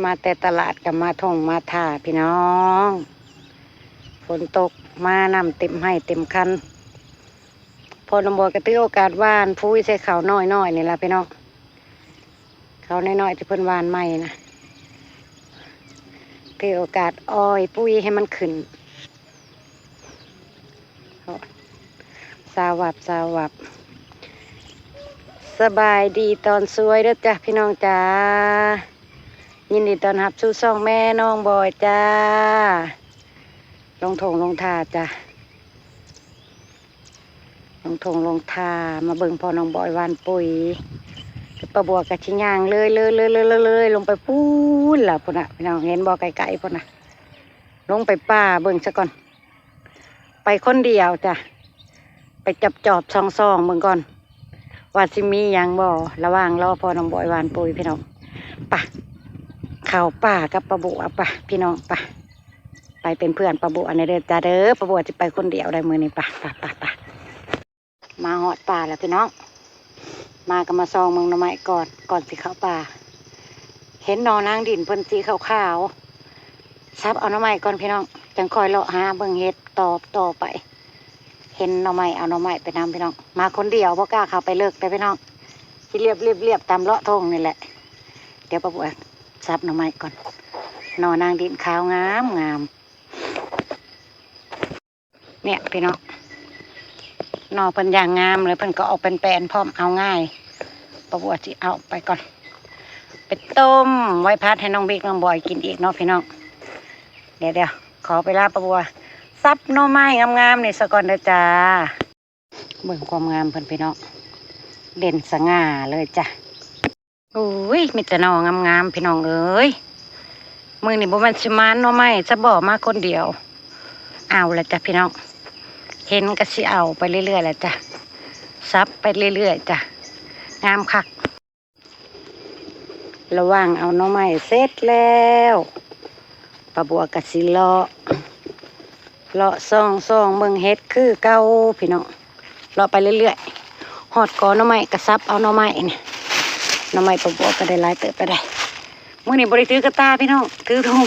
ມາແຕ່ຕະຫຼາດກໍມາທົ່ງມາທ່າພີ່ນ້ອງ, ຝົນຕົກມານ້ຳເຕັມໄຮ່ເຕັມຄັນ. ພໍ່ນ້ອງບອຍກໍຖືໂອກາດຫວ່ານປຸ໋ຍໃສ່ເຂົ້ານ້ອຍໆນີ້ລະພີ່ນ້ອງ, ເຂົ້ານ້ອຍໆທີ່ເພິ່ນຫວ່ານໃໝ່ນະ, ຖືໂອກາດອ້ອຍປຸ໋ຍໃຫ້ມັນຂຶ້ນ. ສາວັບ ສາວັບ ສະບາຍດີຕອນສວຍເດີ້ຈ້າພີ່ນ້ອງຈ້າ, ຍິນດີຕ້ອນຮັບສູ່ຊ່ອງແມ່ນ້ອງບອຍຈ້າ. ລົງທົ່ງລົງທ່າຈ້າ, ລົງທົ່ງລົງທ່າ ມາເບິ່ງພໍ່ນ້ອງບອຍຫວ່ານປຸ໋ຍ. ປ້າບົວກໍຊິຍ່າງເລີຍ ເລີຍ ເລີຍ ເລີຍ ເລີຍ ເລີຍລົງໄປພຸ້ນລະພຸ້ນນະ ພີ່ນ້ອງເຫັນບໍ່ ໄກໆພຸ້ນນະ. ລົງໄປປ່າເບິ່ງຊະກ່ອນ, ໄປຄົນດຽວຈ້າ, ໄປຈອບໆສ່ອງໆເບິ່ງກ່ອນ ວ່າຊິມີຫຍັງບໍ່ ລະຫວ່າງລໍພໍ່ນ້ອງບອຍຫວ່ານປຸ໋ຍພີ່ນ້ອງ. ປະ ເຂົ້າປ່າກັບປ້າບົວ ປະພີ່ນ້ອງ ປະ ໄປເປັນເພື່ອນປ້າບົວແດ່ເດີ້ຈ້າເດີ້. ປ້າບົວຊິໄປຄົນດຽວໄດ໋ມື້ນີ້. ປະ ປະ ປະ ປະ. ມາຮອດປ່າແລ້ວພີ່ນ້ອງ, ມາກໍມາສ່ອງເບິ່ງໜໍ່ໄມ້ກ່ອນ ກ່ອນຊິເຂົ້າປ່າ. ເຫັນໜໍ່ນາງດິນເພິ່ນສີຂາວໆ, ສັບເອົາໜໍ່ໄມ້ກ່ອນພີ່ນ້ອງ, ຈັ່ງຄ່ອຍເລາະຫາເບິ່ງເຫັດຕໍ່ ຕໍ່ໄປ. ເຫັນໜໍ່ໄມ້ ເອົາໜໍ່ໄມ້ໄປນຳພີ່ນ້ອງ. ມາຄົນດຽວ ບໍ່ກ້າເຂົ້າໄປເລິກເດີ້ພີ່ນ້ອງ, ຊິລຽບໆຕາມເລາະທົ່ງນີ້ແຫຼະ. ດຽວປ້າບົວສັບໜໍ່ໄມ້ກ່ອນ, ໜໍ່ນາງດິນຂາວງາມໆ. ເນຍພີ່ນ້ອງ, ໜໍ່ເພິ່ນຢ່າງງາມເລີຍ, ເພິ່ນກໍອອກແປນໆ ພ້ອມເອົາງ່າຍ. ປ້າບົວຊິເອົາໄປກ່ອນ ໄປຕົ້ມໄວ້ພັດໃຫ້ນ້ອງບິກນ້ອງບອຍກິນອີກເນາະພີ່ນ້ອງ. ດຽວໆ ຂໍເວລາປ້າບົວສັບໜໍ່ໄມ້ງາມໆນີ້ສາກ່ອນເດີ້ຈ້າ. ເບິ່ງຄວາມງາມເພິ່ນພີ່ນ້ອງ, ເດັ່ນສະຫງ່າເລີຍຈ້າ. ໂອ້ຍ ມີແຕ່ໜໍ່ງາມໆ ພີ່ນ້ອງເອີຍ. ມື້ນີ້ບໍ່ແມ່ນຊິມານໜໍ່ໄມ້ຊະບໍ ມາຄົນດຽວ. ເອົາລະຈ້າພີ່ນ້ອງ, ເຫັນກໍຊິເອົາໄປເລື້ອຍໆລະຈ້າ, ສັບໄປເລື້ອຍໆຈ້າ. ງາມຄັກ. ລະຫວ່າງເອົາໜໍ່ໄມ້ເສັດແລ້ວ ປ້າບົວກໍຊິເລາະ ເລາະສ່ອງໆເບິ່ງເຫັດຄືເກົ່າພີ່ນ້ອງ. ເລາະໄປເລື້ອຍໆ ຮອດກໍໜໍ່ໄມ້ກໍສັບເອົາໜໍ່ໄມ້ນີ້. ໜໍ່ໄມ້ປ້າບົວກໍໄດ້ຫຼາຍເຕີບແລ້ວໄດ໋. ມື້ນີ້ບໍ່ໄດ້ຖືກະຕ່າພີ່ນ້ອງ, ຖືຖົງ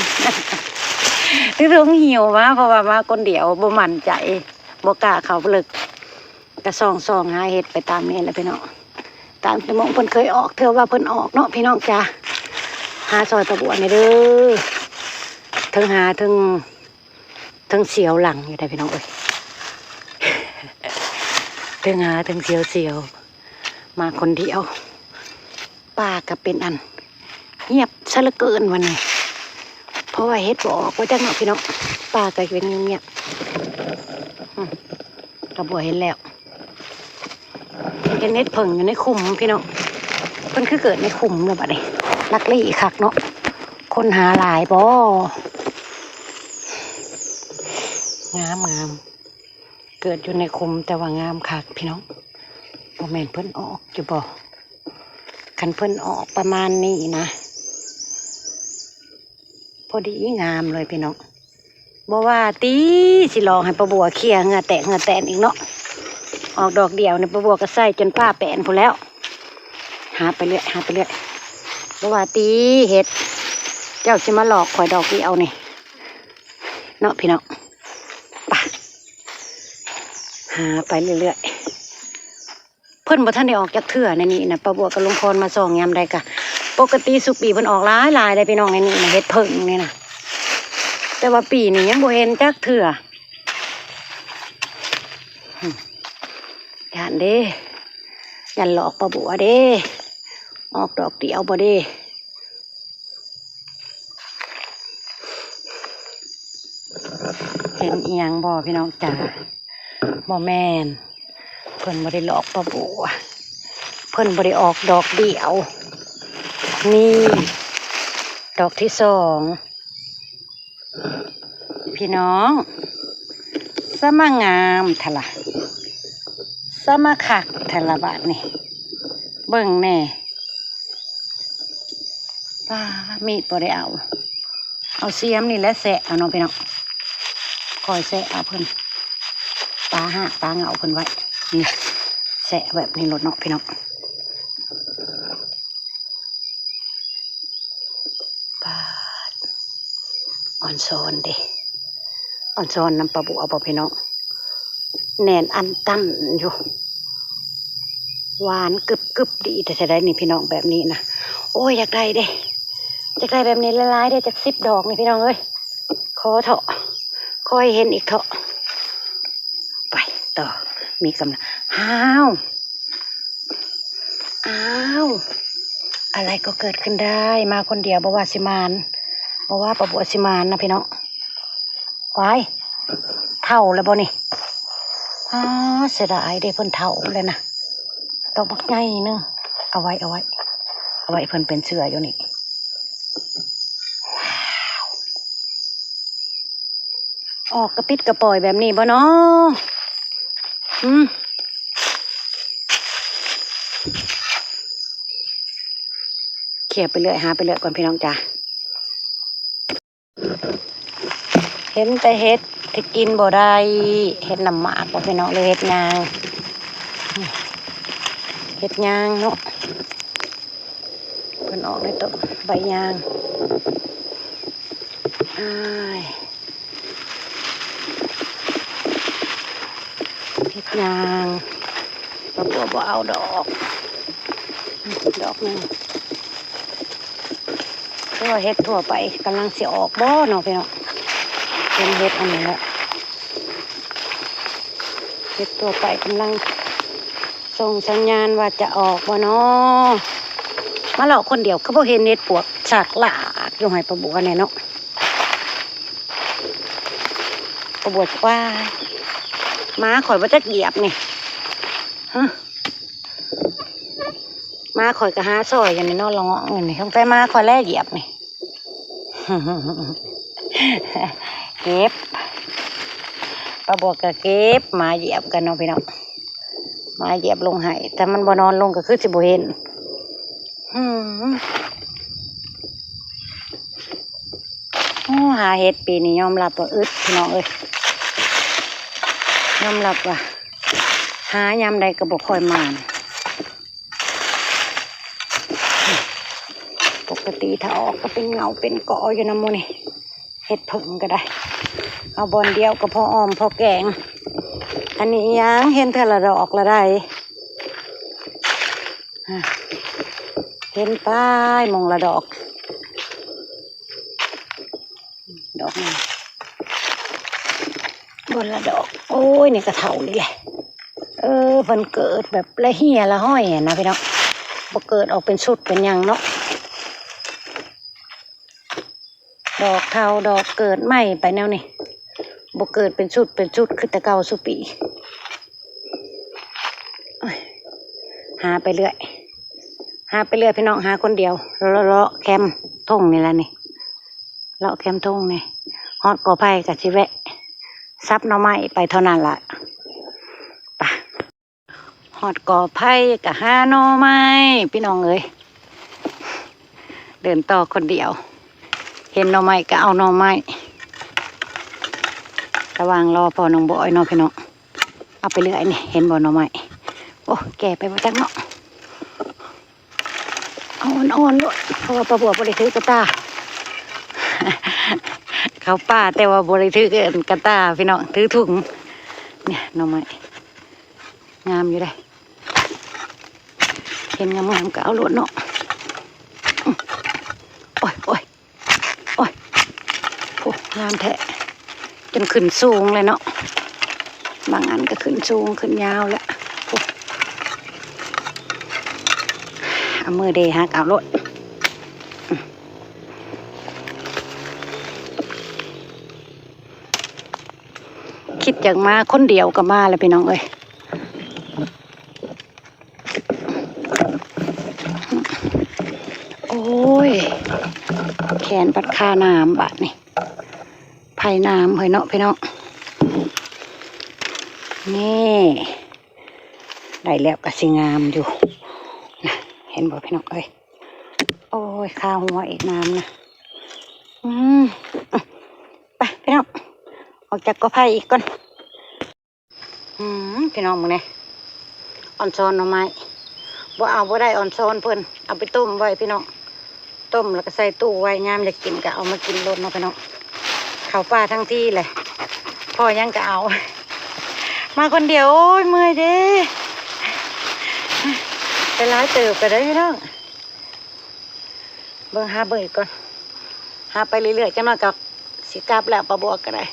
ຖືຖົງຫິ້ວມາ, ເພາະວ່າມາຄົນດຽວ ບໍ່ໝັ້ນໃຈ ບໍ່ກ້າເຂົ້າເລິກ. ກະສ່ອງໆຫາເຫັດໄປຕາມນີ້ແຫຼະພີ່ນ້ອງ, ຕາມທີ່ໝ່ອງເພິ່ນເຄີຍອອກ ເທື່ອວ່າເພິ່ນອອກເນາະພີ່ນ້ອງຈ້າ. ຫາຊ່ອຍປ້າບົວແດ່ເດີ້. ເທິງຫາເທິງ ເທິງສຽວຫຼັງຢູ່ໄດ໋ພີ່ນ້ອງເອີຍ, ເທິງຫາເທິງສຽວໆ. ມາຄົນດຽວ ປ່າກໍເປັນອັນງຽບຊະເຫຼືອເກີນວັນນີ້, ເພາະວ່າເຫັດບໍ່ອອກວ່າຈັກເນາະພີ່ນ້ອງ. ປ່າກໍເປັນງຽບໆ. ອືມ ປ້າບົວເຫັນແລ້ວ, ເຫັນເຫັດເຜິ້ງຢູ່ໃນຂຸມພີ່ນ້ອງ. ເພິ່ນຄືເກີດໃນຂຸມແລ້ວບັດນີ້, ລັກລີ້ຄັກເນາະ. ຄົນຫາຫຼາຍບໍ? ງາມໆ. ເກີດຢູ່ໃນຂຸມແຕ່ວ່າງາມຄັກພີ່ນ້ອງ. ບໍ່ແມ່ນເພິ່ນອອກຢູ່ບໍ? ຄັນເພິ່ນອອກປະມານນີ້ນະ ພໍດີງາມເລີຍພີ່ນ້ອງ. ບໍ່ວ່າຕິ ຊິຫຼອກໃຫ້ປ້າບົວເຄຍເຫື່ອແຕກເຫື່ອແຕນອີກເນາະ. ອອກດອກດຽວນີ້ ປ້າບົວກໍໃສ່ຈົນຟ້າແປນພຸ້ນແລ້ວ. ຫາໄປເລື້ອຍ ຫາໄປເລື້ອຍ. ບໍ່ວ່າຕິ ເຫັດ ເຈົ້າຊິມາຫຼອກຂ້ອຍດອກດຽວນີ້ເນາະພີ່ນ້ອງ. ໄປ ຫາໄປເລື້ອຍໆ. ເພິ່ນບໍ່ທັນໄດ້ອອກຈັກເທື່ອໃນນີ້ນະ. ປ້າບົວກັບລຸງພອນມາສ່ອງຍາມໃດກະ ປົກກະຕິຊຸປີເພິ່ນອອກຫຼາຍໆເດ້ພີ່ນ້ອງ. ໃນນີ້ນະ ເຫັດເຜິ້ງນີ້ນະ, ແຕ່ວ່າປີນີ້ຍັງບໍ່ເຫັນຈັກເທື່ອ. ຫຶ ຢ້ານເດ້ ຢ້ານຫຼອກປ້າບົວເດ້. ອອກດອກດຽວບໍ່ເດ້? ເຫັນອີ່ຫຍັງບໍ່ພີ່ນ້ອງຈ໋າ? ບໍ່ແມ່ນ ເພິ່ນບໍ່ໄດ້ຫຼອກປ້າບົວ, ເພິ່ນບໍ່ໄດ້ອອກດອກດຽວ. ນີ້ ດອກທີສອງ ພີ່ນ້ອງ. ສະມາງາມແທ້ລະ ສະມາຄັກແທ້ລະບາດນີ້. ເບິ່ງແດ່ ປ້າ ມີດບໍ່ໄດ້ເອົາ, ເອົາສຽມນີ້ແຫຼະແຊະເອົາເນາະພີ່ນ້ອງ. ຄ່ອຍແຊະເອົາເພິ່ນ, ປາຮາກປາເຫງົ້າເພິ່ນໄວ້. ນີ້ ແຊະແບບນີ້ໂລດເນາະພີ່ນ້ອງ. ປ້າ ອ່ອນຊອນເດ້ ອ່ອນຊອນນຳປາບົວບໍ່ພີ່ນ້ອງ ແໜ້ນອັນຕັນຢູ່ ຫວານກຶບໆ ດີແທ້ໆ ໄດ໋ນີ້ພີ່ນ້ອງ ແບບນີ້ນະ. ໂອ້ຍ ຢາກໄດ້ເດ້ ຢາກໄດ້ແບບນີ້ຫຼາຍໆ ເດ້ ຈັກສິບດອກນີ້ພີ່ນ້ອງເອີຍ ຂໍເທາະ ຂໍໃຫ້ເຫັນອີກເທາະ. ໄປຕໍ່ ມີກຳລັງ ອ້າວ ອ້າວ ອະໄລກໍເກີດຂຶ້ນໄດ້ ມາຄົນດຽວບໍ່ວ່າຊິໝານ ບໍ່ວ່າປາບົວຊິໝານນະພີ່ນ້ອງ. ວ້າຍ ເຖົ້າແລ້ວບໍ່ນີ້? ອ້າ ເສຍດາຍເດ້ ເພິ່ນເຖົ້າແລ້ວນະ ດອກບັກໃຫຍ່ໜຶ່ງ ເອົາໄວ້ ເອົາໄວ້ ເອົາໄວ້ ເພິ່ນເປັນເຊື້ອຢູ່ນີ້. ອອກກະປິດກະປ່ອຍແບບນີ້ບໍ່ນໍ? ອືມ ເຂົ້ຍໄປເລື້ອຍ ຫາໄປເລື້ອຍກ່ອນພີ່ນ້ອງຈ້າ. ເຫັນແຕ່ເຫັດທີ່ກິນບໍ່ໄດ້ ເຫັດນ້ຳໝາກບໍ່ພີ່ນ້ອງ ຫຼືເຫັດຍາງ ເຫັດຍາງເນາະ. ເພິ່ນອອກໃນຕົ້ນໃບຍາງ ອ້າຍ ເຫັດຍາງ ປາບົວບໍ່ເອົາດອກ ດອກໜຶ່ງ ຄືວ່າເຫັດທົ່ວໄປກຳລັງຊິອອກບໍ່ເນາະພີ່ນ້ອງ ເຫັນເຫັດອັນນີ້ແຫຼະ ເຫັດທົ່ວໄປກຳລັງສົ່ງສັນຍານວ່າຈະອອກບໍ່ນໍ? ມາເລາະຄົນດຽວຄືບໍ່ເຫັນເຫັດປວກຊາກລາກຢູ່ໃຫ້ປາບົວແດ່ເນາະ ປາບົວ ວ້າຍ ໝາຂ້ອຍບໍ່ຈັກຢຽບນີ້ ຮະ ໝາຂ້ອຍກໍຫາຊ່ອຍຢູ່ນີ້ເນາະ ລະເງາະຢູ່ນີ້ ສົງໄສໝາຂ້ອຍແຫຼະຢຽບນີ້. ເກັບ ປາບົວກໍເກັບ ໝາຢຽບກັນເນາະພີ່ນ້ອງ ໝາຢຽບລົງໃຫ້ ຖ້າມັນບໍ່ນອນລົງກໍຄືຊິບໍ່ເຫັນ. ອືມ ໂອ້ ຫາເຫັດປີນີ້ຍອມຮັບວ່າອຶດພີ່ນ້ອງເອີຍ ຍອມຮັບວ່າຫາຍາມໃດກໍບໍ່ຄ່ອຍໝານ. ປົກກະຕິຖ້າອອກກໍເປັນເຫງົ້າເປັນກໍຢູ່ນຳໝູ່ນີ້ ເຫັດເຜິ້ງກໍໄດ້ ເອົາບ່ອນດຽວກໍພໍອ້ອມພໍແກງ. ອັນນີ້ອີຫຍັງ ເຫັນເທື່ອລະດອກລະໄດ໋ ເຫັນໄປໝ່ອງລະດອກ ດອກໜຶ່ງ ບ່ອນລະດອກ. ໂອ້ຍ ນີ້ກໍເຖົ້າອີກແຫຼະ ເອີ ເພິ່ນເກີດແບບລະເຮຍລະຫ້ອຍຫັ້ນນະພີ່ນ້ອງ ບໍ່ເກີດອອກເປັນຊຸດເປັນຫຍັງເນາະ. ດອກເຖົ້າດອກເກີດໃໝ່ໄປແນວນີ້ ບໍ່ເກີດເປັນຊຸດເປັນຊຸດຄືແຕ່ເກົ່າສູ່ປີ. ໂອ້ຍ ຫາໄປເລື້ອຍ ຫາໄປເລື້ອຍພີ່ນ້ອງ ຫາຄົນດຽວ ເລາະໆ ເລາະແຄມທົ່ງນີ້ລະນີ້ ເລາະແຄມທົ່ງນີ້ ຮອດກໍໄຜ່ກໍຊິແວະສັບໜໍ່ໄມ້ໄປເທົ່ານັ້ນລະ. ໄປ ຮອດກໍໄຜ່ກໍຫາໜໍ່ໄມ້ ພີ່ນ້ອງເອີຍ ເດີນຕໍ່ຄົນດຽວ ເຫັນໜໍ່ໄມ້ກໍເອົາໜໍ່ໄມ້ ລະຫວ່າງລໍພໍ່ນ້ອງບອຍເນາະພີ່ນ້ອງ ເອົາໄປເລື້ອຍນີ້ ເຫັນບໍ່ໜໍ່ໄມ້. ໂອ້ ແກ່ໄປບໍ່ຈັກເນາະ ເອົາອ່ອນໆໂລດ ເພາະວ່າປາບົວບໍ່ໄດ້ຖືກະຕ່າ ເຂົ້າປ່າແຕ່ວ່າບໍ່ໄດ້ຖືກະຕ່າພີ່ນ້ອງ ຖືຖົງ. ນີ້ໜໍ່ໄມ້ ງາມຢູ່ເດ້ ເຫັນງາມໆກໍເອົາໂລດເນາະ. ໂອ້ຍ ໂອ້ຍ ໂອ້ຍ ໂອ້ ງາມແທ້ ຈົນຂຶ້ນສູງເລີຍເນາະ ບາງອັນກໍຂຶ້ນສູງຂຶ້ນຍາວແລ້ວ. ໂອ້ ເອົາມືເດ ຫາກເອົາໂລດ. ຄິດຢາກມາຄົນດຽວກໍມາແລ້ວພີ່ນ້ອງເອີຍ. ໂອ້ຍ ແຂນພັດຄານ້ຳບາດນີ້ ໄຜ່ນ້ຳເຮີ້ຍເນາະພີ່ນ້ອງ. ນີ້ ໄດ້ແລ້ວກໍຊິງາມຢູ່ນະ ເຫັນບໍ່ພີ່ນ້ອງເອີຍ. ໂອ້ຍ ຄາຫົວອີກນ້ຳນະ. ອືມ ໄປພີ່ນ້ອງ ອອກຈາກກໍໄຜ່ອີກກ່ອນ. ອືມ ພີ່ນ້ອງ ມື້ນີ້ອ່ອນຊອນໜໍ່ໄມ້ ບໍ່ເອົາບໍ່ໄດ້ ອ່ອນຊອນເພິ່ນ ເອົາໄປຕົ້ມໄວ້ພີ່ນ້ອງ ຕົ້ມແລ້ວກໍໃສ່ຕູ້ໄວ້ ຍາມຢາກກິນກໍເອົາມາກິນໂລດເນາະພີ່ນ້ອງ. ເຂົ້າປ່າທັງທີແຫຼະ ພໍຫຍັງກໍເອົາ. ມາຄົນດຽວ ໂອ້ຍ ເມື່ອຍເດ້. ໄປຫຼາຍເຕີບກໍໄດ້ພີ່ນ້ອງ. ເບິ່ງ ຫາເບິ່ງອີກກ່ອນ ຫາໄປເລື້ອຍໆ ຈັກໜ້ອຍກໍຊິກັບແລ້ວ. ປ້າບົວກໍໄດ້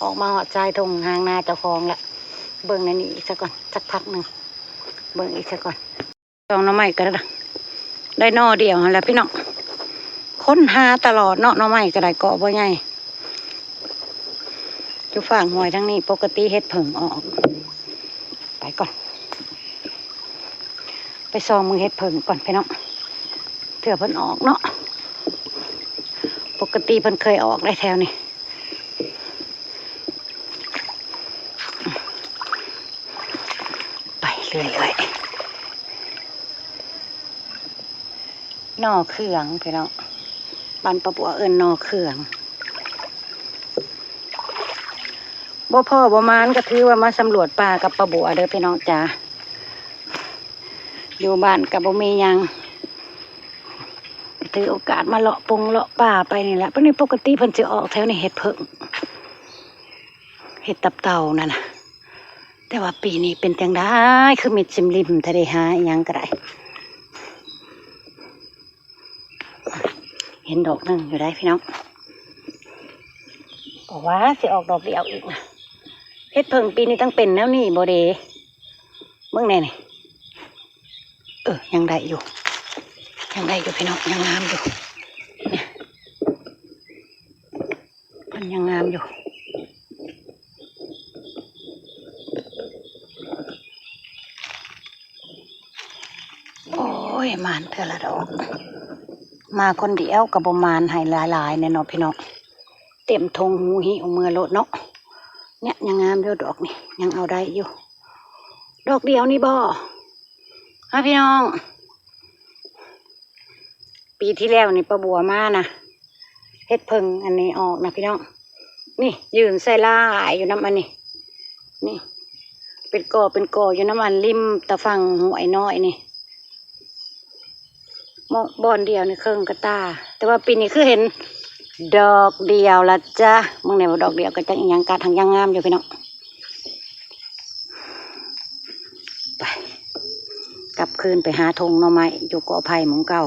ອອກມາຮອດຊາຍທົ່ງຮ່າງນາເຈົ້າຂອງລະ. ເບິ່ງໃນນີ້ອີກສາກ່ອນ ຈັກພັກໜຶ່ງ ເບິ່ງອີກສາກ່ອນ. ສອງໜໍ່ໄມ້ກໍໄດ້ ໄດ້ໜໍ່ດຽວຫັ້ນແຫຼະພີ່ນ້ອງ. ຄົ້ນຫາຕະຫຼອດເນາະ ໜໍ່ໄມ້ກໍໄດ້ ກໍບໍ່ໃຫຍ່. ຢູ່ຟາກຫ້ວຍທາງນີ້ ປົກກະຕິເຫັດເຜິ້ງອອກ. ໄປກ່ອນ ໄປສ່ອງເບິ່ງເຫັດເຜິ້ງກ່ອນພີ່ນ້ອງ ເທື່ອເພິ່ນອອກເນາະ. ປົກກະຕິເພິ່ນເຄີຍອອກໄດ໋ແຖວນີ້. ໄປເລື້ອຍໆ. ໜໍ່ເຂືອງພີ່ນ້ອງ ບ້ານປ້າບົວເອີ້ນໜໍ່ເຂືອງ. ບໍ່ພໍ້ບໍ່ໝານກໍຖືວ່າມາສຳຫຼວດປ່າກັບປ້າບົວເດີພີ່ນ້ອງຈ໋າ. ຢູ່ບ້ານກໍບໍ່ມີຫຍັງ ຖືໂອກາດມາເລາະປົງເລາະປ່າໄປນີ້ແຫຼະ. ປານນີ້ປົກກະຕິເພິ່ນຊິອອກແຖວນີ້ເຫັດເຜິ້ງ ເຫັດຕັບເຕົ່ານັ້ນນະ. ແຕ່ວ່າປີນີ້ເປັນຈັ່ງໃດ ຄືມິດຊິມລິມແທ້ເດ ຫາອີ່ຫຍັງກໍໄດ້. ເຫັນດອກໜຶ່ງຢູ່ໄດ໋ພີ່ນ້ອງ ກໍວ່າຊິອອກດອກດຽວອີກນະ. ເຫັດເຜິ້ງປີນີ້ຕ້ອງເປັນແນວນີ້ບໍ່ເດ ເບິ່ງແດ່ນີ້. ເອີ ຍັງໄດ້ຢູ່ ຍັງໄດ້ຢູ່ພີ່ນ້ອງ ຍັງງາມຢູ່ ເພິ່ນຍັງງາມຢູ່. ໂອ້ຍ ໝານເທື່ອລະດອກ ມາຄົນດຽວກໍບໍ່ໝານໃຫ້ຫຼາຍໆແນ່ເນາະພີ່ນ້ອງ. ເຕັມຖົງຫູຫິ້ວເມືອໂລດເນາະ. ເນຍ ຍັງງາມຢູ່ດອກນີ້ ຍັງເອົາໄດ້ຢູ່ ດອກດຽວນີ້ບໍ ຮະ ພີ່ນ້ອງ. ປີທີ່ແລ້ວນີ້ ປ້າບົວມານະ ເຫັດເຜິ້ງອັນນີ້ອອກນະພີ່ນ້ອງ. ນີ້ ຢືນໃສ່ຫຼາຍຢູ່ນຳອັນນີ້ ນີ້ ເປັນກໍເປັນກໍຢູ່ນຳອັນລິມຕາຝັ່ງຫ້ວຍນ້ອຍນີ້ ເໝາະບ່ອນດຽວນີ້ເຄິ່ງກະຕ່າ. ແຕ່ວ່າປີນີ້ຄືເຫັນດອກດຽວລະຈ້າ. ເບິ່ງແດ່ວ່າດອກດຽວກໍຈັກອີ່ຫຍັງ ກາດຫາກຍັງງາມຢູ່ພີ່ນ້ອງ. ໄປ ກັບຄືນໄປຫາທົ່ງໜໍ່ໄມ້ຢູ່ກໍໄຜ່ໝ່ອງເກົ່າ.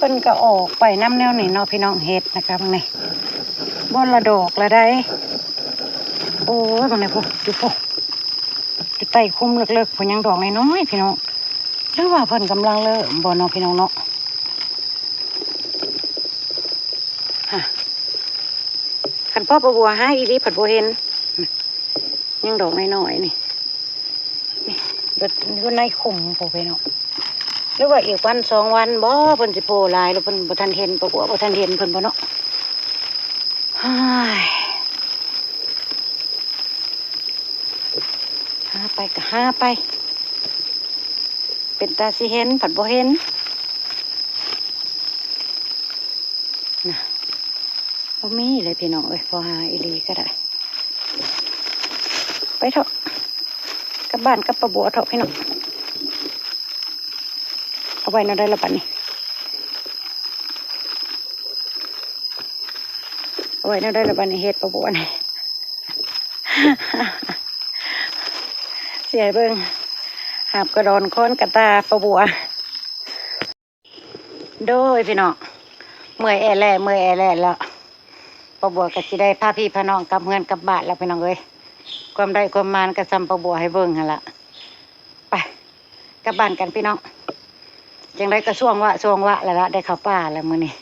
ເພິ່ນກໍອອກໄປນຳແນວນີ້ເນາະພີ່ນ້ອງ ເຫັດນະຄະ ເບິ່ງນີ້ ບ່ອນລະດອກລະໃດ໋. ໂອ້ຍ ເບິ່ງນີ້ພຸ້ນ ຢູ່ພຸ້ນ ຢູ່ໃຕ້ຄຸມເລິກໆ ພຸ້ນ ຍັງດອກນ້ອຍໆ ພີ່ນ້ອງ ຫຼືວ່າເພິ່ນກຳລັງເລີ່ມບໍ່ເນາະ ພີ່ນ້ອງເນາະ. ຮະ ຄັນພໍ່ປາບົວຫາອີ່ຫຼີພັດບໍ່ເຫັນ ຍັງດອກນ້ອຍໆ ນີ້ ນີ້ ເບິດຢູ່ໃນຄຸມພຸ້ນ ພີ່ນ້ອງ ຫຼືວ່າອີກວັນສອງວັນບໍ່ ເພິ່ນຊິໂຜ່ຫຼາຍ ຫຼືເພິ່ນບໍ່ທັນເຫັນ ປາບົວບໍ່ທັນເຫັນເພິ່ນບໍ່ເນາະ. ຫາຍ ຫາໄປກໍຫາໄປ ເປັນຕາຊິເຫັນພັດບໍ່ເຫັນນະ. ບໍ່ມີເລີຍພີ່ນ້ອງເອີຍ ພໍຫາອີ່ຫຼີກໍໄດ້. ໄປເຖາະ ກັບບ້ານກັບປາບົວເຖາະພີ່ນ້ອງ. ເອົາໄວ້ແນວໃດລະບັດນີ້ ເອົາໄວ້ແນວໃດລະບັດນີ້ ເຫັດປາບົວນີ້ ຊິໃຫ້ເບິ່ງ ຫາບກະດອນຄ້ອນກະຕ່າປາບົວ. ໂດຍພີ່ນ້ອງ ເມື່ອຍແອແລ້ ເມື່ອຍແອແລ້ແລ້ວ ປາບົວກໍຊິໄດ້ພາພີ່ພານ້ອງກັບເຮືອນກັບບ້ານແລ້ວພີ່ນ້ອງເອີຍ. ຄວາມໄດ້ຄວາມມານກໍສ່ຳປາບົວໃຫ້ເບິ່ງຫັ້ນລະ. ໄປ ກັບບ້ານກັນພີ່ນ້ອງ. ຈັ່ງໃດກໍຊ່ວງວະຊ່ວງວະແລ້ວລະ ໄດ້ເຂົ້າປ່າແລ້ວມື້ນີ້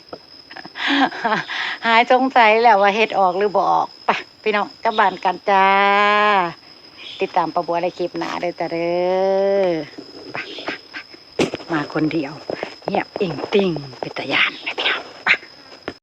ຫາຍສົງໄສແລ້ວວ່າເຫັດອອກຫຼືບໍ່ອອກ. ໄປພີ່ນ້ອງ ກັບບ້ານກັນຈ້າ. ຕິດຕາມປາບົວໃນຄລິບໜ້າເດີຈ້າເດີ. ໄປ ໄປ ໄປ ມາຄົນດຽວ ງຽບອີງຕິງ ເປັນຕາຢ້ານ.